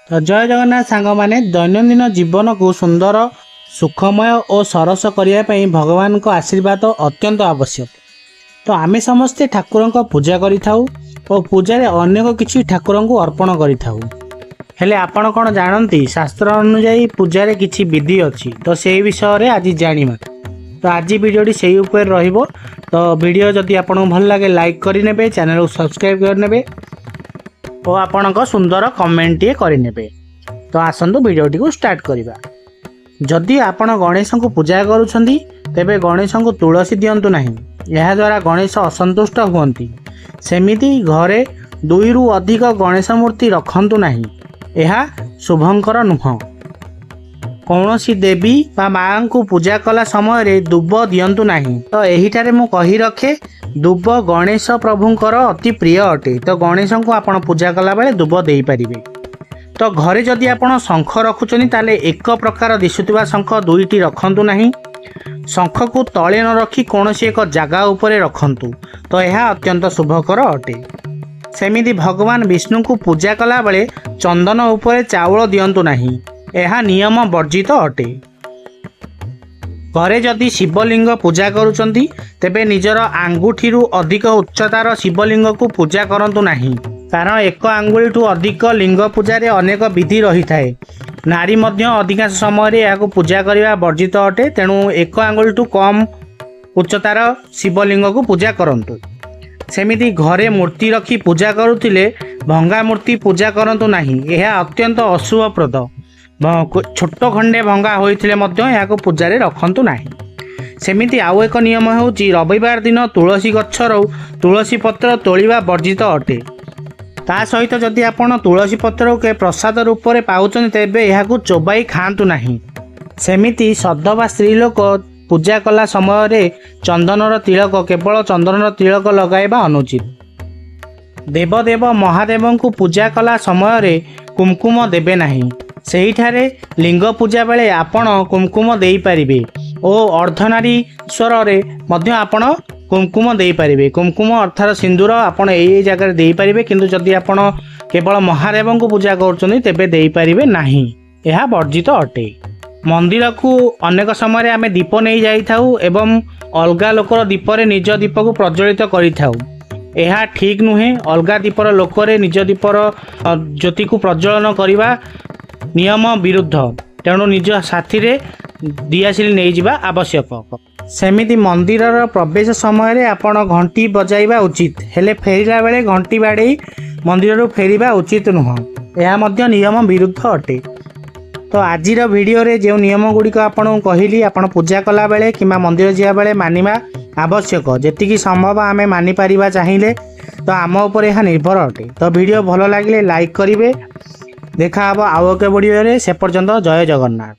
ତ ଜୟ ଜଗନ୍ନାଥ ସାଙ୍ଗମାନେ। ଦୈନନ୍ଦିନ ଜୀବନକୁ ସୁନ୍ଦର, ସୁଖମୟ ଓ ସରସ କରିବା ପାଇଁ ଭଗବାନଙ୍କ ଆଶୀର୍ବାଦ ଅତ୍ୟନ୍ତ ଆବଶ୍ୟକ। ତ ଆମେ ସମସ୍ତେ ଠାକୁରଙ୍କ ପୂଜା କରିଥାଉ ଓ ପୂଜାରେ ଅନେକ କିଛି ଠାକୁରଙ୍କୁ ଅର୍ପଣ କରିଥାଉ। ହେଲେ ଆପଣ କ'ଣ ଜାଣନ୍ତି, ଶାସ୍ତ୍ର ଅନୁଯାୟୀ ପୂଜାରେ କିଛି ବିଧି ଅଛି? ତ ସେଇ ବିଷୟରେ ଆଜି ଜାଣିବା। ତ ଆଜି ଭିଡ଼ିଓଟି ସେଇ ଉପରେ ରହିବ। ତ ଭିଡ଼ିଓ ଯଦି ଆପଣଙ୍କୁ ଭଲ ଲାଗେ, ଲାଇକ୍ କରିନେବେ, ଚ୍ୟାନେଲକୁ ସବସ୍କ୍ରାଇବ୍ କରିନେବେ ଓ ଆପଣଙ୍କ ସୁନ୍ଦର କମେଣ୍ଟଟିଏ କରିନେବେ। ତ ଆସନ୍ତୁ, ଭିଡ଼ିଓଟିକୁ ଷ୍ଟାର୍ଟ କରିବା। ଯଦି ଆପଣ ଗଣେଶଙ୍କୁ ପୂଜା କରୁଛନ୍ତି, ତେବେ ଗଣେଶଙ୍କୁ ତୁଳସୀ ଦିଅନ୍ତୁ ନାହିଁ। ଏହାଦ୍ୱାରା ଗଣେଶ ଅସନ୍ତୁଷ୍ଟ ହୁଅନ୍ତି। ସେମିତି ଘରେ ଦୁଇରୁ ଅଧିକ ଗଣେଶ ମୂର୍ତ୍ତି ରଖନ୍ତୁ ନାହିଁ। ଏହା ଶୁଭଙ୍କର ନୁହଁ। କୌଣସି ଦେବୀ ବା ମାଆଙ୍କୁ ପୂଜା କଲା ସମୟରେ ଦୁବ ଦିଅନ୍ତୁ ନାହିଁ। ତ ଏହିଠାରେ ମୁଁ କହି ରଖେ, ଦୁବ ଗଣେଶ ପ୍ରଭୁଙ୍କର ଅତି ପ୍ରିୟ ଅଟେ। ତ ଗଣେଶଙ୍କୁ ଆପଣ ପୂଜା କଲାବେଳେ ଦୁବ ଦେଇପାରିବେ। ତ ଘରେ ଯଦି ଆପଣ ଶଙ୍ଖ ରଖୁଛନ୍ତି, ତାହେଲେ ଏକ ପ୍ରକାର ଦିଶୁଥିବା ଶଙ୍ଖ ଦୁଇଟି ରଖନ୍ତୁ ନାହିଁ। ଶଙ୍ଖକୁ ତଳେ ନ ରଖି କୌଣସି ଏକ ଜାଗା ଉପରେ ରଖନ୍ତୁ। ତ ଏହା ଅତ୍ୟନ୍ତ ଶୁଭକର ଅଟେ। ସେମିତି ଭଗବାନ ବିଷ୍ଣୁଙ୍କୁ ପୂଜା କଲାବେଳେ ଚନ୍ଦନ ଉପରେ ଚାଉଳ ଦିଅନ୍ତୁ ନାହିଁ। ଏହା ନିୟମ ବର୍ଜିତ ଅଟେ। ଘରେ ଯଦି ଶିବଲିଙ୍ଗ ପୂଜା କରୁଛନ୍ତି, ତେବେ ନିଜର ଆଙ୍ଗୁଠିରୁ ଅଧିକ ଉଚ୍ଚତାର ଶିବଲିଙ୍ଗକୁ ପୂଜା କରନ୍ତୁ ନାହିଁ। କାରଣ ଏକ ଆଙ୍ଗୁଳିଠୁ ଅଧିକ ଲିଙ୍ଗ ପୂଜାରେ ଅନେକ ବିଧି ରହିଥାଏ। ନାରୀ ମଧ୍ୟ ଅଧିକାଂଶ ସମୟରେ ଏହାକୁ ପୂଜା କରିବା ବର୍ଜିତ ଅଟେ। ତେଣୁ ଏକ ଆଙ୍ଗୁଳିଠୁ କମ୍ ଉଚ୍ଚତାର ଶିବଲିଙ୍ଗକୁ ପୂଜା କରନ୍ତୁ। ସେମିତି ଘରେ ମୂର୍ତ୍ତି ରଖି ପୂଜା କରୁଥିଲେ ଭଙ୍ଗା ମୂର୍ତ୍ତି ପୂଜା କରନ୍ତୁ ନାହିଁ। ଏହା ଅତ୍ୟନ୍ତ ଅଶୁଭପ୍ରଦ। ଛୋଟ ଖଣ୍ଡେ ଭଙ୍ଗା ହୋଇଥିଲେ ମଧ୍ୟ ଏହାକୁ ପୂଜାରେ ରଖନ୍ତୁ ନାହିଁ। ସେମିତି ଆଉ ଏକ ନିୟମ ହେଉଛି, ରବିବାର ଦିନ ତୁଳସୀ ଗଛରୁ ତୁଳସୀ ପତ୍ର ତୋଳିବା ବର୍ଜିତ ଅଟେ। ତା ସହିତ ଯଦି ଆପଣ ତୁଳସୀ ପତ୍ରକୁ ପ୍ରସାଦ ରୂପରେ ପାଉଛନ୍ତି, ତେବେ ଏହାକୁ ଚୋବାଇ ଖାଆନ୍ତୁ ନାହିଁ। ସେମିତି ସଧବା ସ୍ତ୍ରୀ ଲୋକ ପୂଜା କଲା ସମୟରେ ଚନ୍ଦନର ତିଳକ, କେବଳ ଚନ୍ଦନର ତିଳକ ଲଗାଇବା ଅନୁଚିତ। ଦେବଦେବ ମହାଦେବଙ୍କୁ ପୂଜା କଲା ସମୟରେ କୁମକୁମ ଦେବେ ନାହିଁ। ସେହିଠାରେ ଲିଙ୍ଗ ପୂଜା ବେଳେ ଆପଣ କୁମକୁମ ଦେଇପାରିବେ ଓ ଅର୍ଦ୍ଧନାରୀଶ୍ୱରରେ ମଧ୍ୟ ଆପଣ କୁମକୁମ ଦେଇପାରିବେ। କୁମକୁମ ଅର୍ଥାତ ସିନ୍ଦୁର ଆପଣ ଏଇ ଏଇ ଜାଗାରେ ଦେଇପାରିବେ। କିନ୍ତୁ ଯଦି ଆପଣ କେବଳ ମହାଦେବଙ୍କୁ ପୂଜା କରୁଛନ୍ତି, ତେବେ ଦେଇପାରିବେ ନାହିଁ। ଏହା ବର୍ଜିତ ଅଟେ। ମନ୍ଦିରକୁ ଅନେକ ସମୟରେ ଆମେ ଦୀପ ନେଇ ଯାଇଥାଉ ଏବଂ ଅଲଗା ଲୋକର ଦୀପରେ ନିଜ ଦୀପକୁ ପ୍ରଜ୍ୱଳିତ କରିଥାଉ। ଏହା ଠିକ୍ ନୁହେଁ। ଅଲଗା ଦୀପର ଲୋକରେ ନିଜ ଦୀପର ଜ୍ୟୋତିକୁ ପ୍ରଜ୍ୱଳନ କରିବା ନିୟମ ବିରୁଦ୍ଧ। ତେଣୁ ନିଜ ସାଥିରେ ଦିଆସିଲି ନେଇଯିବା ଆବଶ୍ୟକ। ସେମିତି ମନ୍ଦିରର ପ୍ରବେଶ ସମୟରେ ଆପଣ ଘଣ୍ଟି ବଜାଇବା ଉଚିତ। ହେଲେ ଫେରିଲା ବେଳେ ଘଣ୍ଟି ବାଡ଼େଇ ମନ୍ଦିରରୁ ଫେରିବା ଉଚିତ ନୁହଁ। ଏହା ମଧ୍ୟ ନିୟମ ବିରୁଦ୍ଧ ଅଟେ। ତ ଆଜିର ଭିଡ଼ିଓରେ ଯେଉଁ ନିୟମ ଗୁଡ଼ିକ ଆପଣଙ୍କୁ କହିଲି, ଆପଣ ପୂଜା କଲାବେଳେ କିମ୍ବା ମନ୍ଦିର ଯିବା ବେଳେ ମାନିବା ଆବଶ୍ୟକ। ଯେତିକି ସମ୍ଭବ ଆମେ ମାନିପାରିବା ଚାହିଁଲେ, ତ ଆମ ଉପରେ ଏହା ନିର୍ଭର ଅଟେ। ତ ଭିଡ଼ିଓ ଭଲ ଲାଗିଲେ ଲାଇକ୍ କରିବେ। ଦେଖା ହେବ ଆଉ ଏକ ଭିଡ଼ିଓରେ। ସେ ପର୍ଯ୍ୟନ୍ତ ଜୟ ଜଗନ୍ନାଥ।